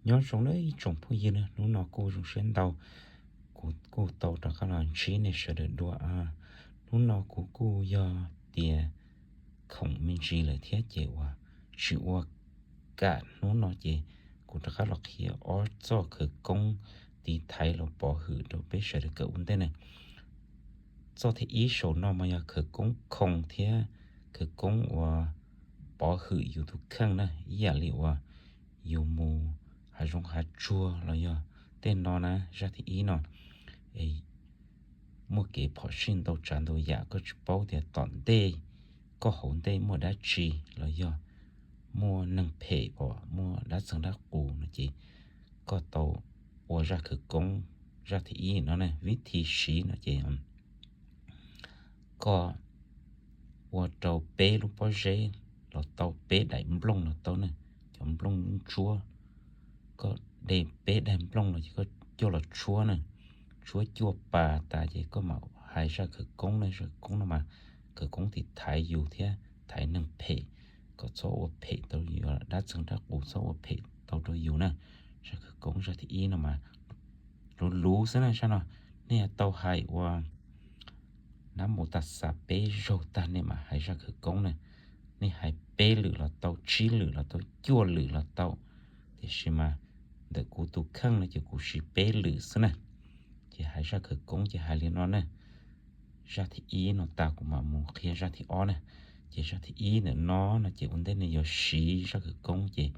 Nyob zoo nawb ib tsoom phooj ywg na, hnub no kuj zoo siab ntau, kuv kuj tau rov qab los ntsib nej sawv daws dua. Hnub no kuv kuj yog tias khoom me ntsis lawm thiab ces uas tsis ua kam hnub no ces kuv rov qab los qhia ob txoj khawv koob tiv thaiv los pov hwm rau peb sawv daws kawm ua ntej na. Txoj thib ib saum no mas yog khawv koob khoo thiab khawv koob uas pov hwm yus tus kheej na, ib yam li uas yus mus hav zoov hav tsuag los yog tej no na, zaj thib ib no muaj kev phom sij ntau tsav ntau yam, koj tsis paub tias tom ntej koj hauv ntej muaj dab tsi los yog muaj neeg phem pom muaj dab txeeg dab qus no ces koj tau ua zaj khawv koob zaj thib ib no ne. Vib thi siv no ces koj ua rau peb lub pob zeb los tau, peb daim nplooj los tau ne, cov nplooj ntsuab. Koj de peb daim nplooj los ces koj coj los tshuab ne, tshuab cuaj pas tas ces koj mam hais zaj khawv koob ne. Zaj khawv koob no mas khawv koob tiv thaiv yus thiab thaiv neeg phem kom txhob ua phem tau yus, dab txeeg dab qus txhob ua phem tau rau yus na. Zaj khawv koob zaj thib ib no mas luv luv xwb na. Zaj no nej yuav tau hais ua nab mus tas xas peb zaug tag nej mam hais zaj khawv koob na. Nej hais peb lwm los tau, tsib lwm los tau, cuaj lwm los tau, tiam sis mas ntawm kuv tus kheej no ces kuv siv peb lwm xwb na. Ces hais zaj khawv koob ces hais li no na. Zaj thib ib no tas kuv mam mus qhia zaj thib ob na. Ces zaj thib ib ntawm no no ces ua ntej nej yuav siv zaj khawv koob ces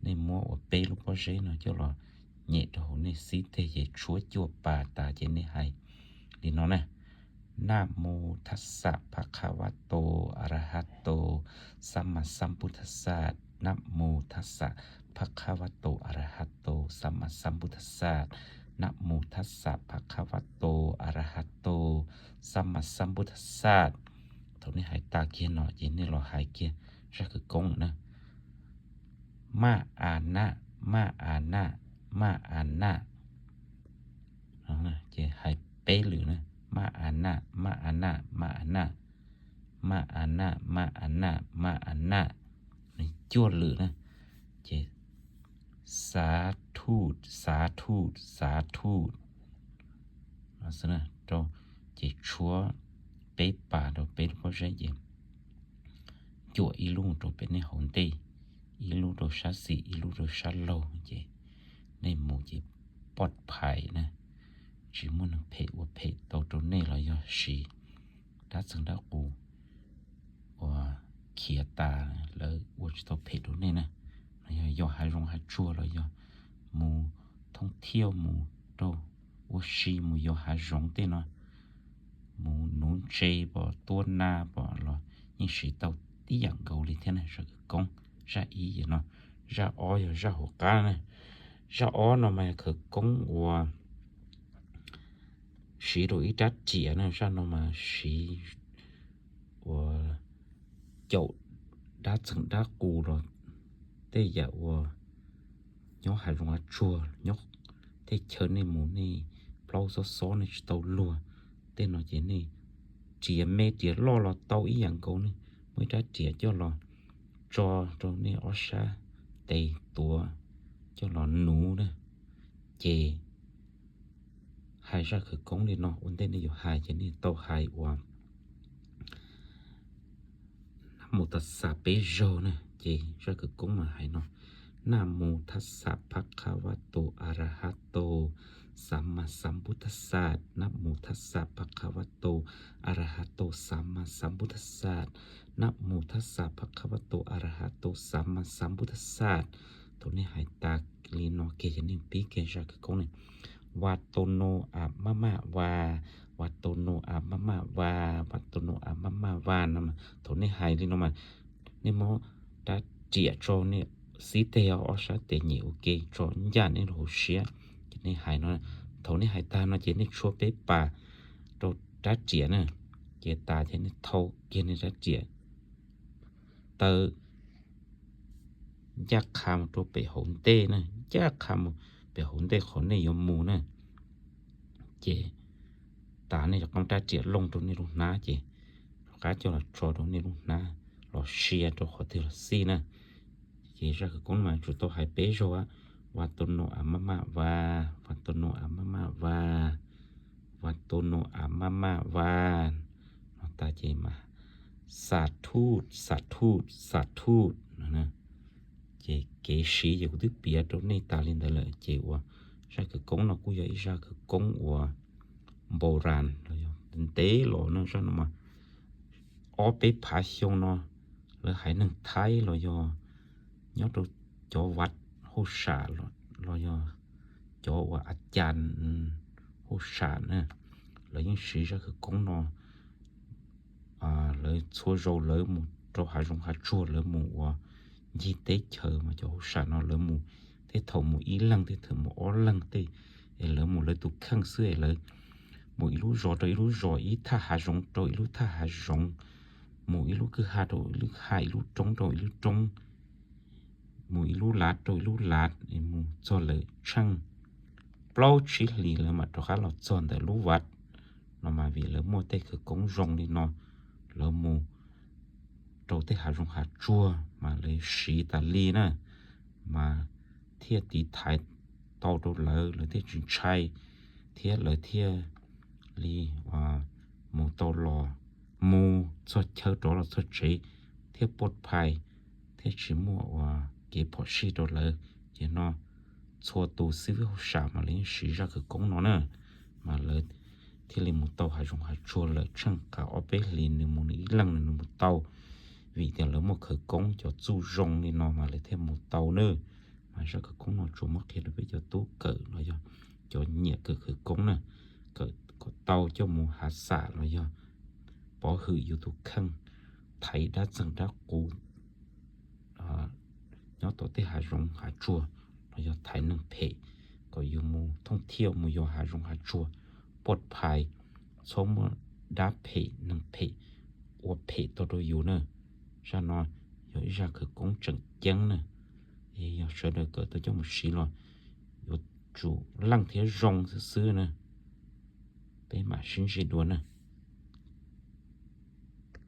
nej muab ua peb lub pob zeb no coj los nyem rau hauv nej xib teg ces tshuab cuaj pas tas ces nej hais li no na. Namo tassa bhagavato arahato sammāsambuddhassa. Namo tassa bhagavato arahato sammāsambuddhassa. Namo tassa bhagavato arahato sammāsambuddhassa. Thaum nej hais tas kiag no ces nej los hais kiag zaj khawv koob na. Maj a naj, maj a naj, maj a naj. Ces hais peb lwm na, maj a naj, maj a naj, maj a naj, maj a naj, maj a naj, maj a naj, cuaj lwm na. Ces xav thuj, xav thuj, xav thuj, rau, ces tshuab peb pas rau peb lub pob zeb ces cuam ib lub rau pem nej hauv ntej, ib lub rau sab xis, ib lub rau sab laug ces nej mus ces poj phais na, tsis muaj neeg phem ua phem tau rau nej los yog siv dab txeeg dab qus uas khiav tas lawv ua tsis tau phem rau nej na. Los yog yos hav zoov hav tsuag los yog mus thoob thiaj mus rau ua si mus yos hav zoov tej no, mus nuv ntse pom tuab na pom los yeej siv tau tib yam nkaus li thiab na. Zaj khawv koob zaj ib no, zaj ob yog zaj hauv qab na. Zaj ob no mas khawv koob uas siv rau ib rab riam na, zaj no mas siv uas caum dab txeeg dab qus los tej yam uas nyob hav zoov hav tsuag, nyob tej chaw nej mus nej plaub xob xob nej tsis tau luag tej no ces nej riam me riam loj los tau ib yam nkaus, nej muaj ib rab riam coj los tso rau nej ob sab tes tuav coj los nuv na. Ces hais zaj khawv koob li no ua ntej nej yuav hais ces nej tau hais uas namo tassa peb zaug na. Ces zaj khawv koob mas hais no: Namo tassa bhagavato arahato sammāsambuddhassa. Namo tassa bhagavato arahato sammāsambuddhassa. Namo tassa bhagavato arahato sammāsambuddhassa. Thaum nej hais tas li no kiag ces nej pib kiag zaj khawv koob ne: Vato no amamā vā, vato no amamā vā, vato no amamā vā no. Thaum nej hais li no mas nej muab rab riam tso nej xib teg, ob sab tes nyem ua ke tso ncaj nej lub hauv siab. Ces nej hais no, thaum nej hais tag no ces nej tshuab peb pas rau rab riam na. Ces tas ces nej thau kiag nej rab riam taw ncaj qha mus rau pem hauv ntej na, ncaj qha mus pem hauv ntej qhov nej yuav mus na. Ces tas nej rov qab rab riam looj rau nej lub hnab ces rov qab coj los tso rau nej lub hnab los sia rau qhov twg los xij na. Ces zaj khawv koob mas tsum tau hais peb zaug, Va to no a maj maj va, va to no a maj maj va, va to no a maj maj va. No tas ces mas, xa thuj, xa thuj, xa thuj no. Ces kev siv ces kuv twb piav rau nej tas li ntawd lawm. Ces uas zaj khawv koob no kuj yog ib zaj khawv koob uas npau ras los yog ntev los no, zaj no mas ob peb phav xyoo no lawv haiv neeg Thaib los yog nyob rau cov vaj hauj sam los yog cov uas a cas hauj sam na, lawv yeej siv zaj khawv koob no. Lawv txhua zaus lawv mus rau hav zoov hav tsuag, lawv mus uas ncig teb chaws mas cov hauj sam no lawv mus, tej thaum mus ib leeg, tej thaum mus ob leeg tej, es lawv mus lawv tus kheej xwb es lawv mus ib lub zos rau ib lub zos, ib thaj hav zoov rau ib lub thaj hav zoov, mus ib lub kwj ha rau ib lub ha, ib lub roob rau ib lub roob, mus ib lub lav rau ib lub lav, mus txog lawm tsheej plaub tsib hlis lawv mam rov qab los txog ntawm lub vaj no mas vim lawv muaj tej khawv koob zoo li no, lawv mus rau tej hav zoov hav tsuag mas lawv siv tas li na, mas thiaj tiv thaiv tau rau lawv, lawv thiaj tsis ntshai, thiab lawv thiaj li mus tau los, mus txog chaw rov los txog tsev thiab poj phais, thiab tsis muaj uas kev phom sij rau lawv. Ces no txhua tus xib fwb hauj sam mas lawv yeej siv zaj khawv koob no na, mas lawv thiaj li mus tau hav zoov hav tsuag lawm tsheej qas ob peb hlis, nws mus nws ib leeg nws mus tau, vim tias lawv muaj khawv koob cov txuj zoo li no mas lawv thiaj mus tau na. Mas zaj khawv koob no tsuas muab qhia rau peb cov tub kawm los yog cov nyiam kawm khawv koob na, kawm kom tau coj mus hav xam los yog pov hwm yus tus kheej, thaiv dab txeeg dab qus nyob tom tej hav zoov hav tsuag los yog thaiv neeg phem, kom yus mus thooj thiaj mus yos hav zoov hav tsuag poj phais, txhob muaj dab phem neeg phem ua phem tau rau yus na. Zaj no yog ib zaj khawv koob tseem ceeb na, yog sawv daws kawm tau coj mus siv los yuav tsum leej thiab zoo xwb xwb na. Peb mam sib ntsib dua na.